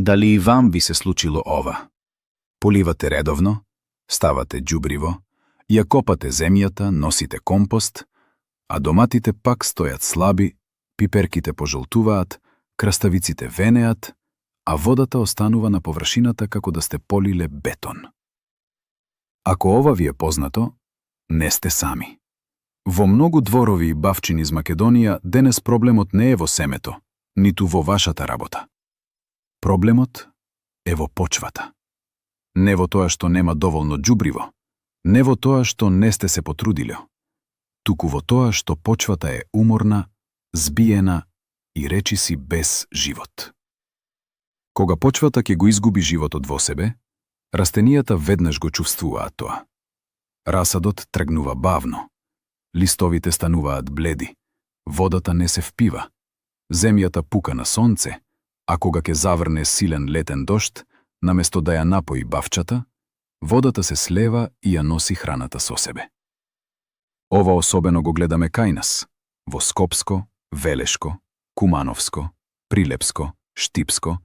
Дали и вам ви се случило ова? Поливате редовно, ставате џубриво, ја копате земјата, носите компост, а доматите пак стојат слаби, пиперките пожолтуваат, краставиците венеат, а водата останува на површината како да сте полиле бетон. Ако ова ви е познато, не сте сами. Во многу дворови и бавчини из Македонија денес проблемот не е во семето, ниту во вашата работа. Проблемот е во почвата. Не во тоа што нема доволно џубриво, не во тоа што не сте се потрудиле, туку во тоа што почвата е уморна, збиена и речиси без живот. Кога почвата ќе го изгуби животот во себе, растенијата веднаш го чувствуваат тоа. Расадот тргнува бавно, листовите стануваат бледи, водата не се впива, земјата пука на сонце, а кога ќе заврне силен летен дожд, наместо да ја напои бавчата, водата се слева и ја носи храната со себе. Ова особено го гледаме кај нас, во Скопско, Велешко, Кумановско, Прилепско, Штипско,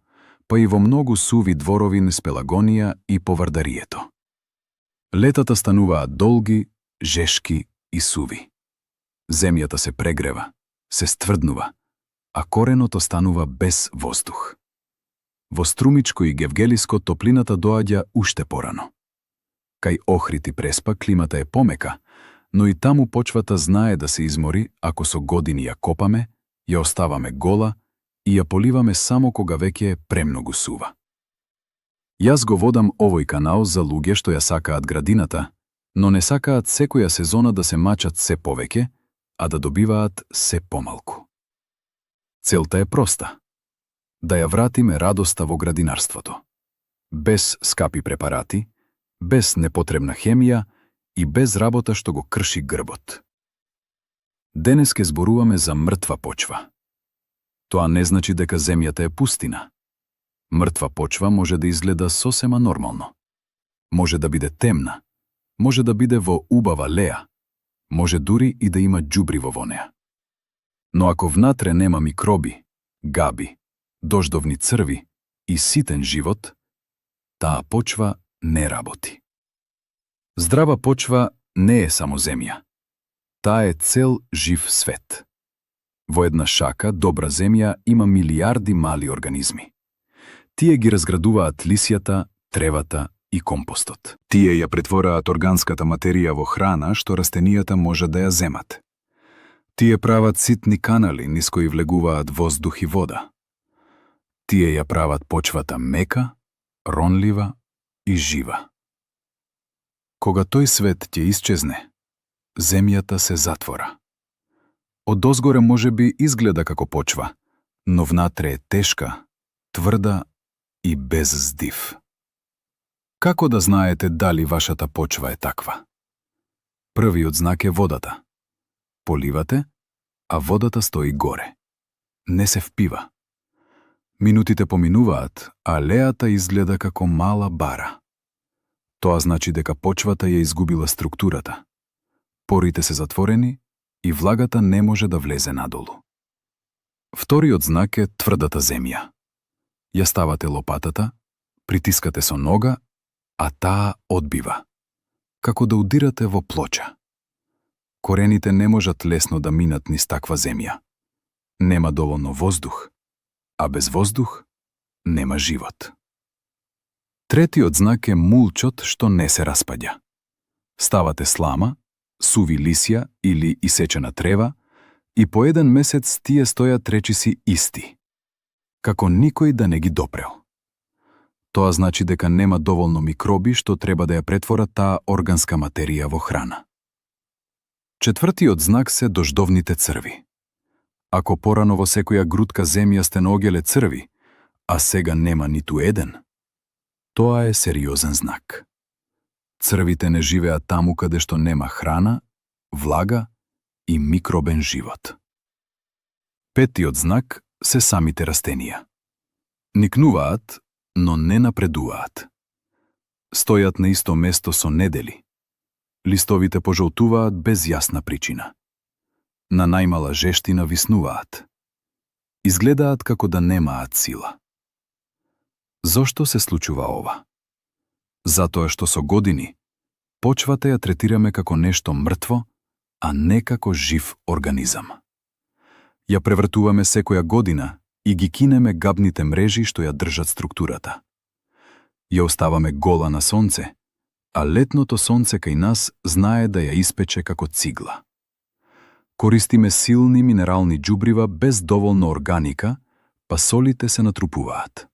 па и во многу суви дворови низ Пелагонија и по Вардарието. Летата стануваат долги, жешки и суви. Земјата се прегрева, се стврднува, а коренот останува без воздух. Во Струмичко и Гевгелиско топлината доаѓа уште порано. Кај Охрид и Преспа климата е помека, но и таму почвата знае да се измори ако со години ја копаме, ја оставаме гола и ја поливаме само кога веќе е премногу сува. Јас го водам овој канал за луѓе што ја сакаат градината, но не сакаат секоја сезона да се мачат се повеќе, а да добиваат се помалку. Целта е проста. Да ја вратиме радоста во градинарството. Без скапи препарати, без непотребна хемија и без работа што го крши грбот. Денес ке зборуваме за мртва почва. Тоа не значи дека земјата е пустина. Мртва почва може да изгледа сосема нормално. Може да биде темна, може да биде во убава леа, може дури и да има џубриво во неа. Но ако внатре нема микроби, габи, дождовни црви и ситен живот, таа почва не работи. Здрава почва не е само земја. Таа е цел жив свет. Во една шака добра земја има милиарди мали организми. Тие ги разградуваат лисјата, тревата и компостот. Тие ја претвораат органската материја во храна што растенијата може да ја земат. Тие прават ситни канали низ кои влегуваат воздух и вода. Тие ја прават почвата мека, ронлива и жива. Кога тој свет ќе исчезне, земјата се затвора. Одозгоре може би изгледа како почва, но внатре е тешка, тврда и без здив. Како да знаете дали вашата почва е таква? Првиот знак е водата. Поливате, а водата стои горе. Не се впива. Минутите поминуваат, а леата изгледа како мала бара. Тоа значи дека почвата ја изгубила структурата. Порите се затворени и влагата не може да влезе надолу. Вториот знак е тврдата земја. Ја ставате лопатата, притискате со нога, а таа одбива. Како да удирате во плоча. Корените не можат лесно да минат низ таква земја. Нема доволно воздух, а без воздух нема живот. Третиот знак е мулчот што не се распаѓа. Ставате слама, суви лисја или исечена трева и по еден месец тие стојат речиси исти, како никој да не ги допрел. Тоа значи дека нема доволно микроби што треба да ја претворат таа органска материја во храна. Четвртиот знак се дождовните црви. Ако порано во секоја грудка земја сте наоѓале црви, а сега нема ниту еден, тоа е сериозен знак. Црвите не живеат таму каде што нема храна, влага и микробен живот. Петиот знак се самите растенија. Никнуваат, но не напредуваат. Стојат на исто место со недели. Листовите пожолтуваат без јасна причина. На најмала жештина виснуваат. Изгледаат како да немаат сила. Зошто се случува ова? Затоа што со години почвата ја третираме како нешто мртво, а не како жив организам. Ја превртуваме секоја година и ги кинеме габните мрежи што ја држат структурата. Ја оставаме гола на сонце, а летното сонце кај нас знае да ја испече како цигла. Користиме силни минерални џубрива без доволно органика, па солите се натрупуваат.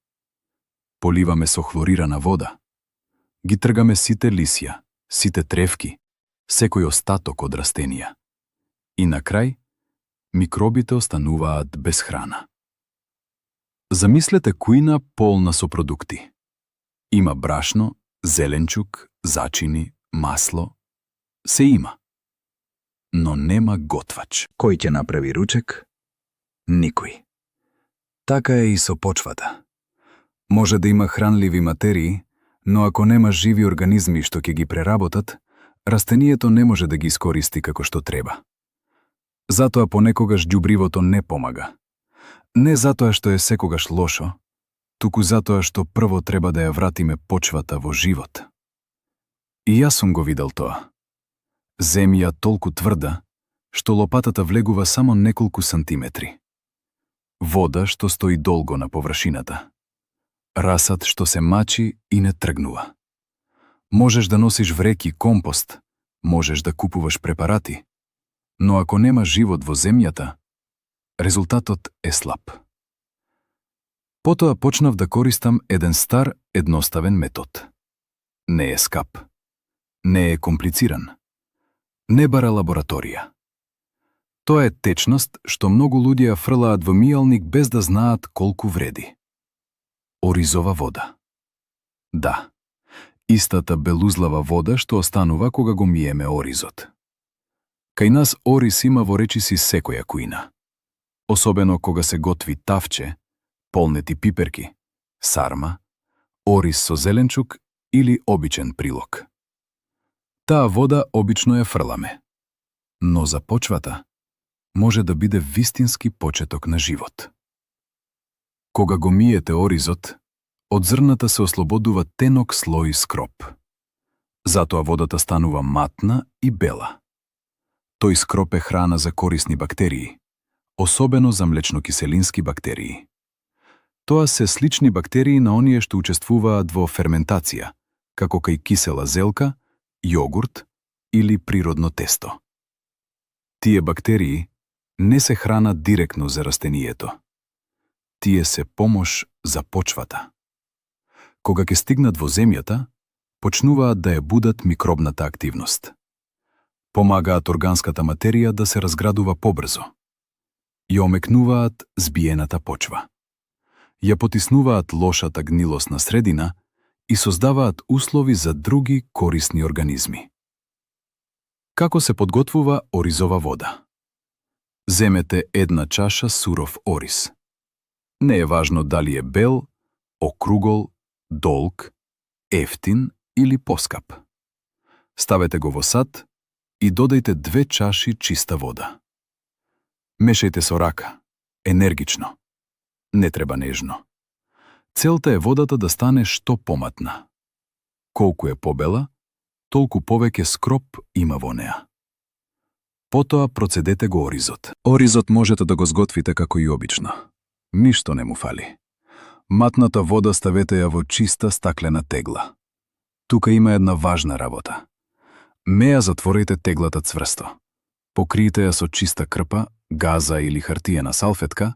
Поливаме со хлорирана вода. Ги тргаме сите лисја, сите тревки, секој остаток од растенија. И на крај, микробите остануваат без храна. Замислете кујна полна со продукти. Има брашно, зеленчук, зачини, масло. Се има. Но нема готвач. Кој ќе направи ручек? Никој. Така е и со почвата. Може да има хранливи материи, но ако нема живи организми што ќе ги преработат, растението не може да ги искористи како што треба. Затоа понекогаш џубривото не помага. Не затоа што е секогаш лошо, туку затоа што прво треба да ја вратиме почвата во живот. И јас сум го видел тоа. Земја толку тврда, што лопатата влегува само неколку сантиметри. Вода што стои долго на површината. Расад што се мачи и не тргнува. Можеш да носиш вреки компост, можеш да купуваш препарати, но ако нема живот во земјата, резултатот е слаб. Потоа почнав да користам еден стар, едноставен метод. Не е скап. Не е комплициран. Не бара лабораторија. Тоа е течност што многу луѓе ја фрлаат во мијалник без да знаат колку вреди. Оризова вода. Да, истата белузлава вода што останува кога го миеме оризот. Кај нас ориз има во речиси секоја кујна. Особено кога се готви тавче, полнети пиперки, сарма, ориз со зеленчук или обичен прилок. Таа вода обично ја фрламе. Но за почвата може да биде вистински почеток на живот. Кога го миете оризот, од зрната се ослободува тенок слој скроп. Затоа водата станува матна и бела. Тој скроп е храна за корисни бактерии, особено за млечно-киселински бактерии. Тоа се слични бактерии на оние што учествуваат во ферментација, како кај кисела зелка, јогурт или природно тесто. Тие бактерии не се храна директно за растението. Тие се помош за почвата. Кога ќе стигнат во земјата, почнуваат да ја будат микробната активност. Помагаат органската материја да се разградува побрзо. Ја омекнуваат збиената почва. Ја потиснуваат лошата гнилосна средина и создаваат услови за други корисни организми. Како се подготвува оризова вода? Земете една чаша суров ориз. Не е важно дали е бел, округол, долг, ефтин или поскап. Ставете го во сад и додајте 2 чаши чиста вода. Мешајте со рака, енергично. Не треба нежно. Целта е водата да стане што поматна. Колку е побела, толку повеќе скроп има во неа. Потоа процедете го оризот. Оризот можете да го сготвите како и обично. Ништо не му фали. Матната вода ставете ја во чиста стаклена тегла. Тука има една важна работа. Меја затворите теглата цврсто. Покриете ја со чиста крпа, газа или хартиена салфетка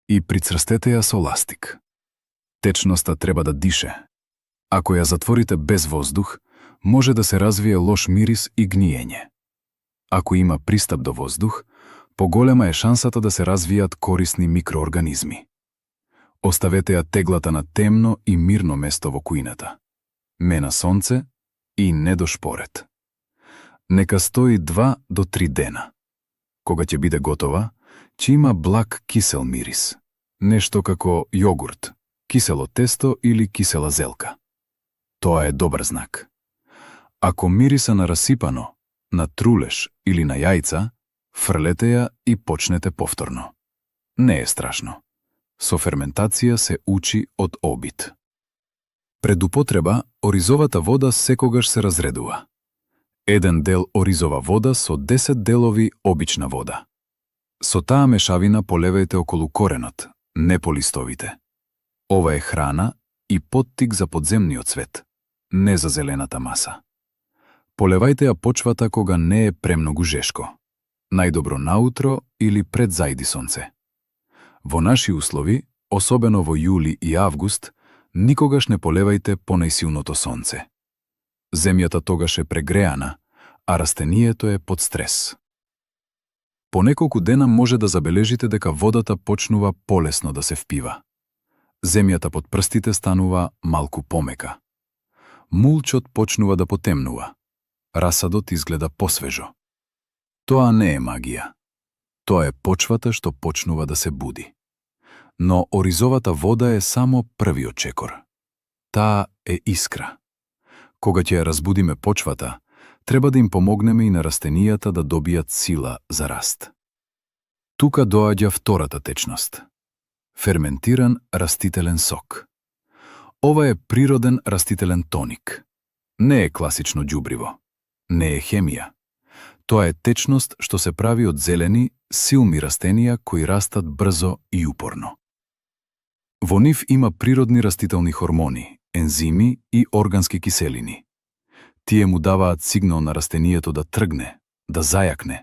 и прицрстете ја со ластик. Течноста треба да дише. Ако ја затворите без воздух, може да се развие лош мирис и гниење. Ако има пристап до воздух, поголема е шансата да се развијат корисни микроорганизми. Оставете ја теглата на темно и мирно место во кујната. Не на сонце и не до шпорет. Нека стои 2 до 3 дена. Кога ќе биде готова, ќе има благ кисел мирис. Нешто како јогурт, кисело тесто или кисела зелка. Тоа е добар знак. Ако мириса на расипано, на трулеш или на јајца, фрлете ја и почнете повторно. Не е страшно. Со ферментација се учи од обид. Пред употреба, оризовата вода секогаш се разредува. Еден дел оризова вода со 10 делови обична вода. Со таа мешавина полевајте околу коренот, не по листовите. Ова е храна и поттик за подземниот свет, не за зелената маса. Полевајте ја почвата кога не е премногу жешко. Најдобро наутро или пред зајди сонце. Во наши услови, особено во јули и август, никогаш не полевајте по најсилното сонце. Земјата тогаш е прегреана, а растението е под стрес. По неколку дена може да забележите дека водата почнува полесно да се впива. Земјата под прстите станува малку помека. Мулчот почнува да потемнува. Расадот изгледа посвежо. Тоа не е магија. Тоа е почвата што почнува да се буди. Но оризовата вода е само првиот чекор. Таа е искра. Кога ќе ја разбудиме почвата, треба да им помогнеме и на растенијата да добијат сила за раст. Тука доаѓа втората течност. Ферментиран растителен сок. Ова е природен растителен тоник. Не е класично ѓубриво. Не е хемија. Тоа е течност што се прави од зелени, силни растенија кои растат брзо и упорно. Во нив има природни растителни хормони, ензими и органски киселини. Тие му даваат сигнал на растението да тргне, да зајакне,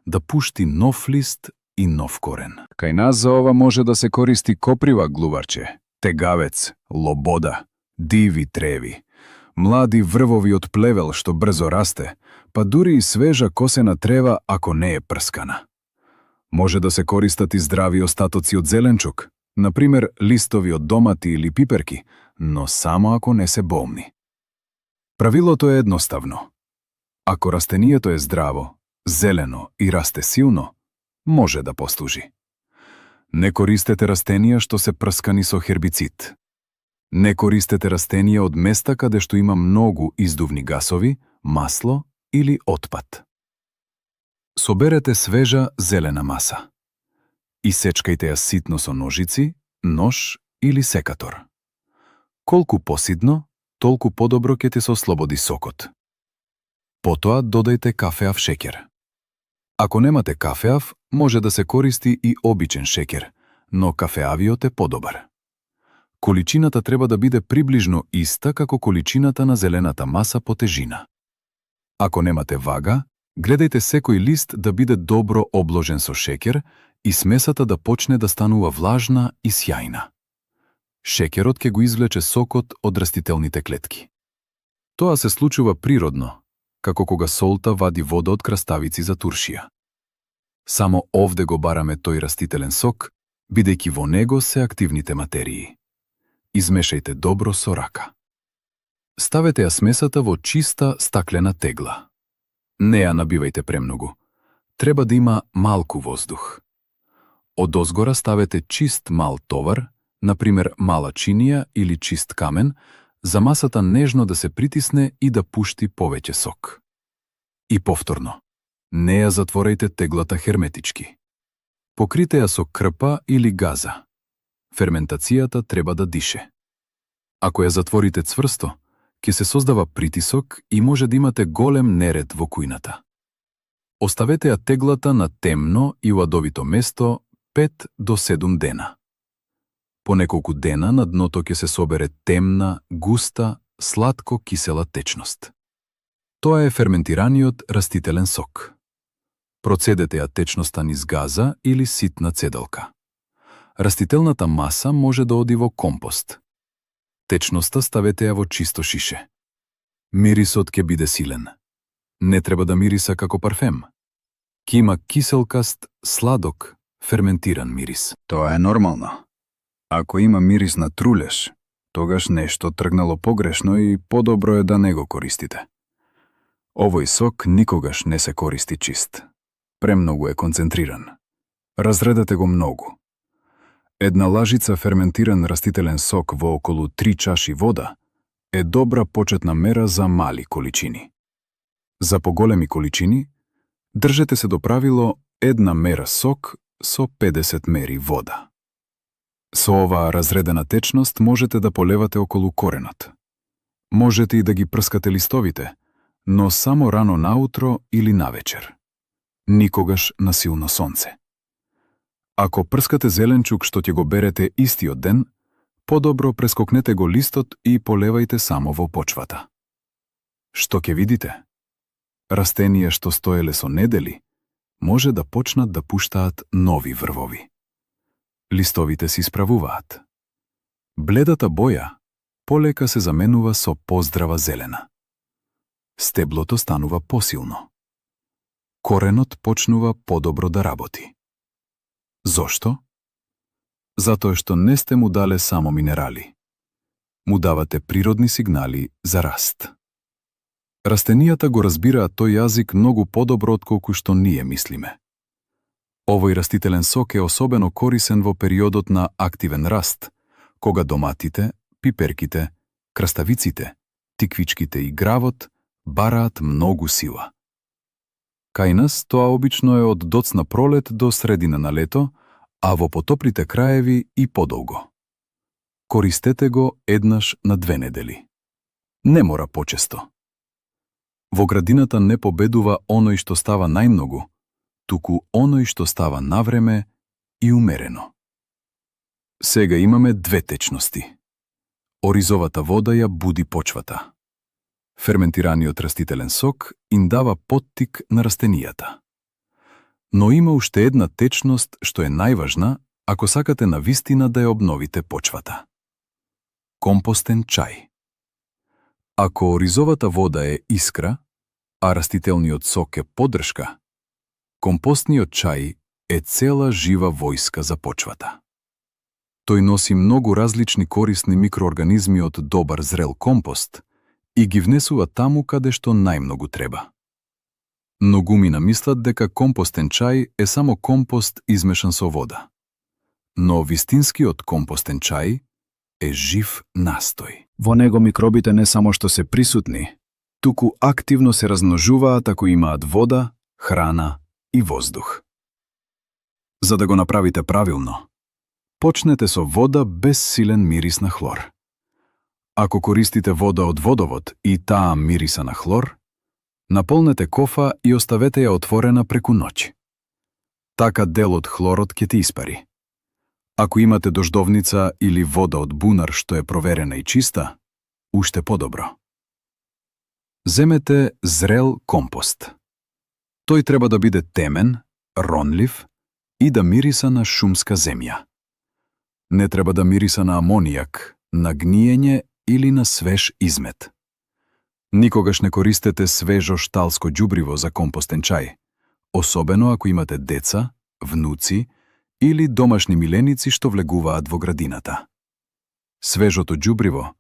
да пушти нов лист и нов корен. Кај нас за ова може да се користи коприва, глуварче, тегавец, лобода, диви треви, млади врвови од плевел што брзо расте, па дури и свежа косена трева ако не е прскана. Може да се користат и здрави остатоци од зеленчук, например листови од домати или пиперки, но само ако не се болни. Правилото е едноставно. Ако растението е здраво, зелено и расте силно, може да послужи. Не користете растенија што се прскани со хербицид. Не користете растенија од места каде што има многу издувни гасови, масло или отпад. Соберете свежа зелена маса. Исечкајте ја ситно со ножици, нож или секатор. Колку посидно, толку подобро ќе ти се ослободи сокот. Потоа додајте кафеав шеќер. Ако немате кафеав, може да се користи и обичен шеќер, но кафеавиот е подобар. Количината треба да биде приближно иста како количината на зелената маса по тежина. Ако немате вага, гледајте секој лист да биде добро обложен со шеќер и смесата да почне да станува влажна и сјајна. Шеќерот ќе го извлече сокот од растителните клетки. Тоа се случува природно, како кога солта вади вода од краставици за туршија. Само овде го бараме тој растителен сок, бидејќи во него се активните материи. Измешајте добро со рака. Ставете ја смесата во чиста стаклена тегла. Не ја набивајте премногу. Треба да има малку воздух. Одозгора ставете чист мал товар, например мала чинија или чист камен, за масата нежно да се притисне и да пушти повеќе сок. И повторно, не ја затворајте теглата херметички. Покрите ја со крпа или газа. Ферментацијата треба да дише. Ако ја затворите цврсто, ќе се создава притисок и може да имате голем неред во кујната. Оставете ја теглата на темно и уадовито место 5 до 7 дена. По неколку дена на дното ќе се собере темна, густа, сладко-кисела течност. Тоа е ферментираниот растителен сок. Процедете ја течноста низ газа или ситна цедалка. Растителната маса може да оди во компост. Течноста ставете ја во чисто шише. Мирисот ќе биде силен. Не треба да мириса како парфем. Ќе има киселкаст, сладок, ферментиран мирис. Тоа е нормално. Ако има мирис на трулеш, тогаш нешто тргнало погрешно и подобро е да не го користите. Овој сок никогаш не се користи чист. Премногу е концентриран. Разредете го многу. Една лажица ферментиран растителен сок во околу 3 чаши вода е добра почетна мера за мали количини. За поголеми количини, држете се до правило 1 мера сок со 50 мери вода. Со оваа разредена течност можете да полевате околу коренот, Можете и да ги прскате листовите, но само рано наутро или навечер. Никогаш на силно сонце. Ако прскате зеленчук што ќе го берете истиот ден, подобро прескокнете го листот и полевајте само во почвата. Што ќе видите? Растенија што стоеле со недели, може да почнат да пуштаат нови врвови. Листовите се исправуваат. Бледата боја полека се заменува со поздрава зелена. Стеблото станува посилно. Коренот почнува подобро да работи. Зошто? Затоа што не сте му дале само минерали. Му давате природни сигнали за раст. Растенијата го разбираат тој јазик многу подобро отколку што ние мислиме. Овој растителен сок е особено корисен во периодот на активен раст, кога доматите, пиперките, краставиците, тиквичките и гравот бараат многу сила. Кај нас тоа обично е од доцна пролет до средина на лето, а во потоплите краеви и подолго. Користете го еднаш на 2 недели. Не мора почесто. Во градината не победува оној што става најмногу, туку оној што става навреме и умерено. Сега имаме 2 течности. Оризовата вода ја буди почвата. Ферментираниот растителен сок им дава поттик на растенијата. Но има уште една течност што е најважна ако сакате навистина да ја обновите почвата. Компостен чај. Ако оризовата вода е искра, а растителниот сок е поддршка, компостниот чај е цела жива војска за почвата. Тој носи многу различни корисни микроорганизми од добар зрел компост и ги внесува таму каде што најмногу треба. Многумина мислат дека компостен чај е само компост измешан со вода. Но вистинскиот компостен чај е жив настој. Во него микробите не само што се присутни, туку активно се размножуваат ако имаат вода, храна и воздух. За да го направите правилно, почнете со вода без силен мирис на хлор. Ако користите вода од водовод и таа мириса на хлор, наполнете кофа и оставете ја отворена преку ноќ. Така дел од хлорот ќе ти испари. Ако имате дождовница или вода од бунар што е проверена и чиста, уште подобро. Земете зрел компост. Тој треба да биде темен, ронлив и да мириса на шумска земја. Не треба да мириса на амонијак, на гниење или на свеж измет. Никогаш не користете свежо шталско ѓубриво за компостен чај, особено ако имате деца, внуци или домашни миленици што влегуваат во градината. Свежото ѓубриво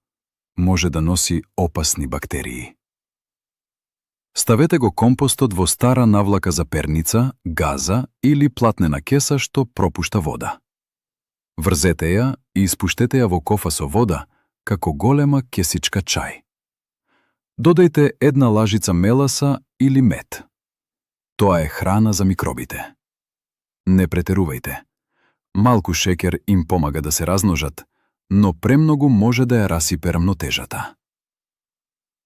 може да носи опасни бактерии. Ставете го компостот во стара навлака за перница, газа или платнена кеса што пропушта вода. Врзете ја и испуштете ја во кофа со вода, како голема кесичка чај. Додајте 1 лажица меласа или мед. Тоа е храна за микробите. Не претерувајте. Малку шекер им помага да се размножат, но премногу може да ја расипе рамнотежата.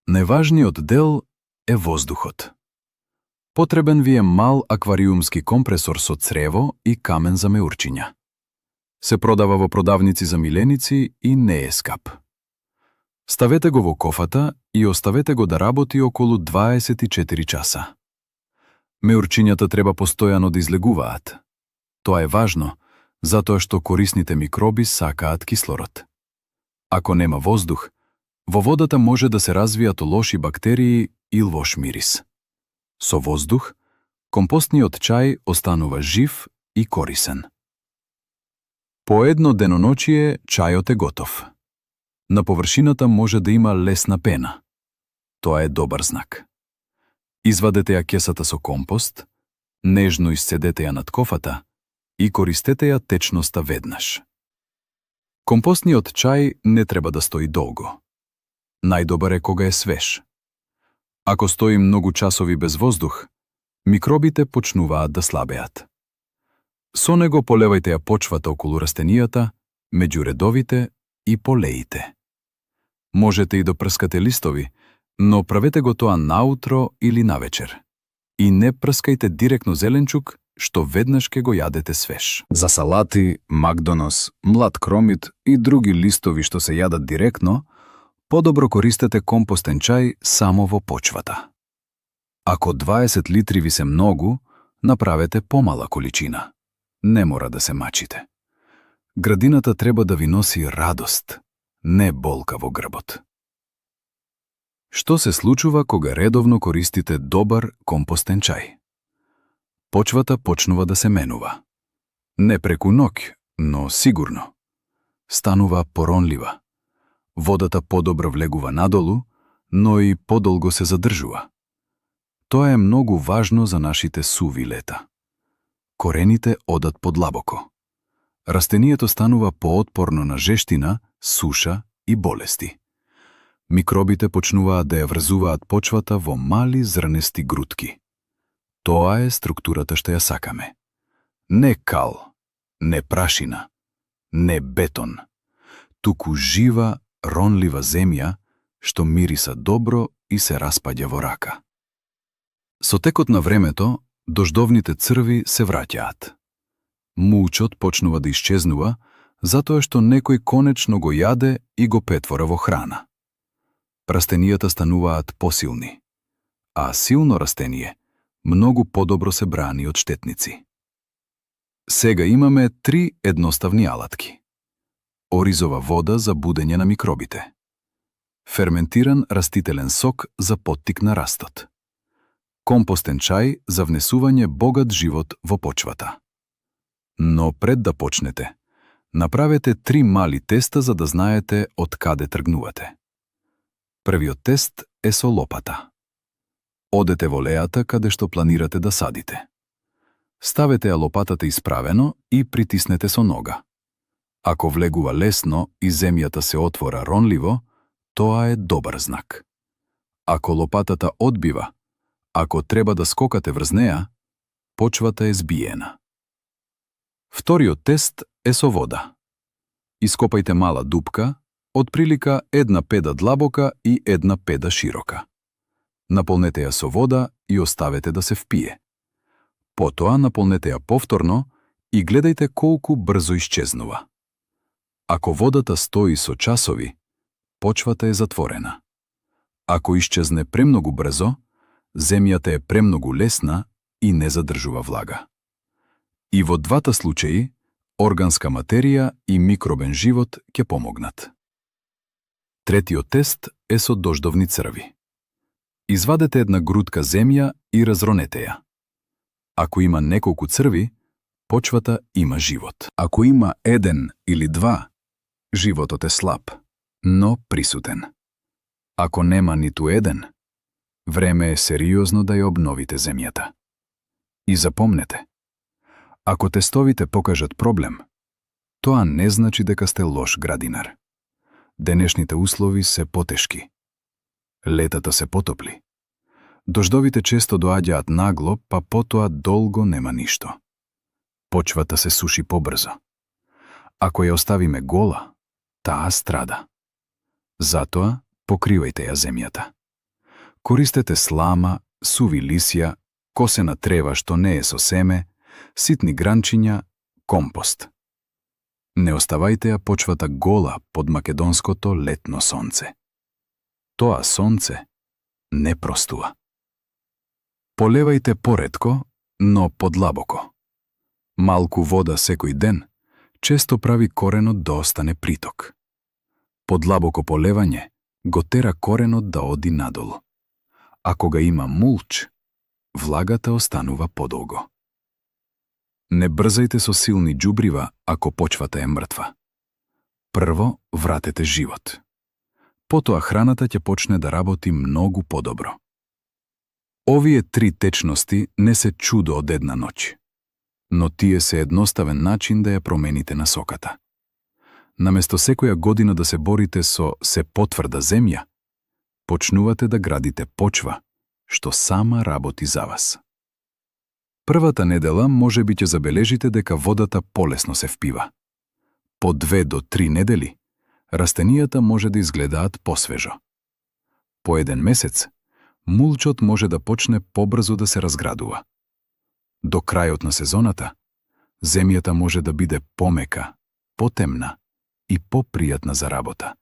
Најважниот дел е воздухот. Потребен ви е мал аквариумски компресор со црево и камен за меурчиња. Се продава во продавници за миленици и не е скап. Ставете го во кофата и оставете го да работи околу 24 часа. Меурчињата треба постојано да излегуваат. Тоа е важно, затоа што корисните микроби сакаат кислород. Ако нема воздух, во водата може да се развијат лоши бактерии и лош мирис. Со воздух, компостниот чај останува жив и корисен. По едно деноночие чајот е готов. На површината може да има лесна пена. Тоа е добар знак. Извадете ја кесата со компост, нежно исцедете ја над кофата и користете ја течноста веднаш. Компостниот чај не треба да стои долго. Најдобар е кога е свеж. Ако стои многу часови без воздух, микробите почнуваат да слабеат. Со него полевајте ја почвата околу растенијата, меѓу редовите и полеите. Можете и да прскате листови, но правете го тоа наутро или навечер. И не прскајте директно зеленчук, што веднаш ке го јадете свеж. За салати, макдонос, млад кромит и други листови што се јадат директно, подобро користете компостен чај само во почвата. Ако 20 литри ви се многу, направете помала количина. Не мора да се мачите. Градината треба да ви носи радост, не болка во грбот. Што се случува кога редовно користите добар компостен чај? Почвата почнува да се менува. Не преку ноќ, но сигурно. Станува поронлива. Водата подобро влегува надолу, но и подолго се задржува. Тоа е многу важно за нашите суви лета. Корените одат подлабоко. Растението станува поотпорно на жештина, суша и болести. Микробите почнуваат да ја врзуваат почвата во мали зрнести грудки. Тоа е структурата што ја сакаме. Не кал, не прашина, не бетон, туку жива, ронлива земја што мириса добро и се распаѓа во рака. Со текот на времето, дождовните црви се враќаат. Мучот почнува да исчезнува, затоа што некој конечно го јаде и го претвора во храна. Растенијата стануваат посилни, а силно растение многу подобро се брани од штетници. Сега имаме 3 едноставни алатки. Оризова вода за будење на микробите. Ферментиран растителен сок за поттик на растот. Компостен чај за внесување богат живот во почвата. Но пред да почнете, направете 3 мали теста за да знаете од каде тргнувате. Првиот тест е со лопата. Одете во лејата каде што планирате да садите. Ставете ја лопатата исправено и притиснете со нога. Ако влегува лесно и земјата се отвора ронливо, тоа е добар знак. Ако лопатата одбива, ако треба да скокате врз неа, почвата е збиена. Вториот тест е со вода. Ископајте мала дупка, отприлика 1 педа длабока и 1 педа широка. Наполнете ја со вода и оставете да се впие. Потоа наполнете ја повторно и гледајте колку брзо исчезнува. Ако водата стои со часови, почвата е затворена. Ако исчезне премногу брзо, земјата е премногу лесна и не задржува влага. И во двата случаи, органска материја и микробен живот ќе помогнат. Третиот тест е со дождовни црви. Извадете 1 грудка земја и разронете ја. Ако има неколку црви, почвата има живот. Ако има 1 или 2, животот е слаб, но присутен. Ако нема ниту 1, време е сериозно да ја обновите земјата. И запомнете, ако тестовите покажат проблем, тоа не значи дека сте лош градинар. Денешните услови се потешки. Летата се потопли. Дождовите често доаѓаат нагло, па потоа долго нема ништо. Почвата се суши побрзо. Ако ја оставиме гола, таа страда. Затоа покривајте ја земјата. Користете слама, суви лисја, косена трева што не е со семе, ситни гранчиња, компост. Не оставајте ја почвата гола под македонското летно сонце. Тоа сонце не простува. Полевајте поретко, но подлабоко. Малку вода секој ден често прави коренот да остане приток. Подлабоко полевање го тера коренот да оди надолу. А кога има мулч, влагата останува подолго. Не брзајте со силни џубрива ако почвата е мртва. Прво вратете живот. Потоа храната ќе почне да работи многу подобро. Овие 3 течности не се чудо од една ноќ, но тие се едноставен начин да ја промените насоката. Наместо секоја година да се борите со се потврда земја, почнувате да градите почва, што сама работи за вас. Првата недела можеби ќе забележите дека водата полесно се впива. По 2 до 3 недели, растенијата може да изгледаат посвежо. По еден месец, мулчот може да почне побрзо да се разградува. До крајот на сезоната, земјата може да биде помека, потемна и попријатна за работа.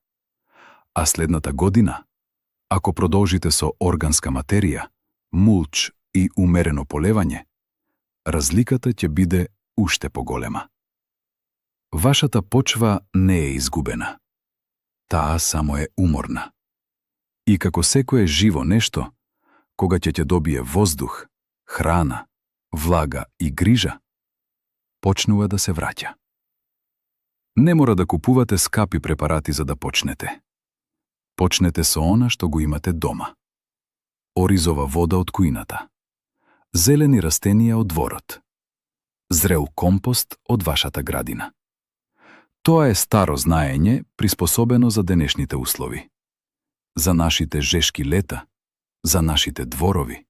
А следната година, ако продолжите со органска материја, мулч и умерено полевање, разликата ќе биде уште поголема. Вашата почва не е изгубена. Таа само е уморна. И како секое живо нешто, кога ќе добие воздух, храна, влага и грижа, почнува да се враќа. Не мора да купувате скапи препарати за да почнете. Почнете со она што го имате дома. Оризова вода од куината. Зелени растенија од дворот. Зрел компост од вашата градина. Тоа е старо знаење, приспособено за денешните услови. За нашите жешки лета, за нашите дворови,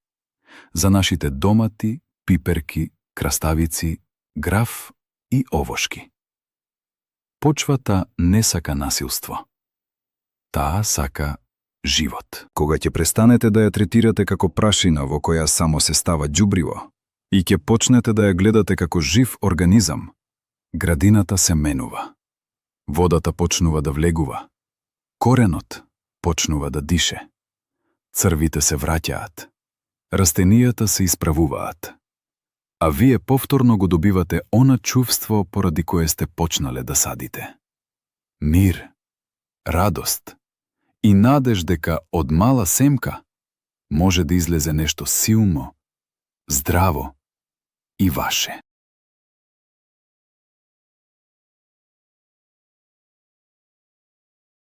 за нашите домати, пиперки, краставици, граф и овошки. Почвата не сака насилство. Таа сака живот. Кога ќе престанете да ја третирате како прашина во која само се става џубриво и ќе почнете да ја гледате како жив организам, градината се менува. Водата почнува да влегува. Коренот почнува да дише. Црвите се враќаат. Растенијата се исправуваат. А вие повторно го добивате она чувство поради кое сте почнале да садите. Мир, радост и надеж дека од мала семка може да излезе нешто силно, здраво и ваше.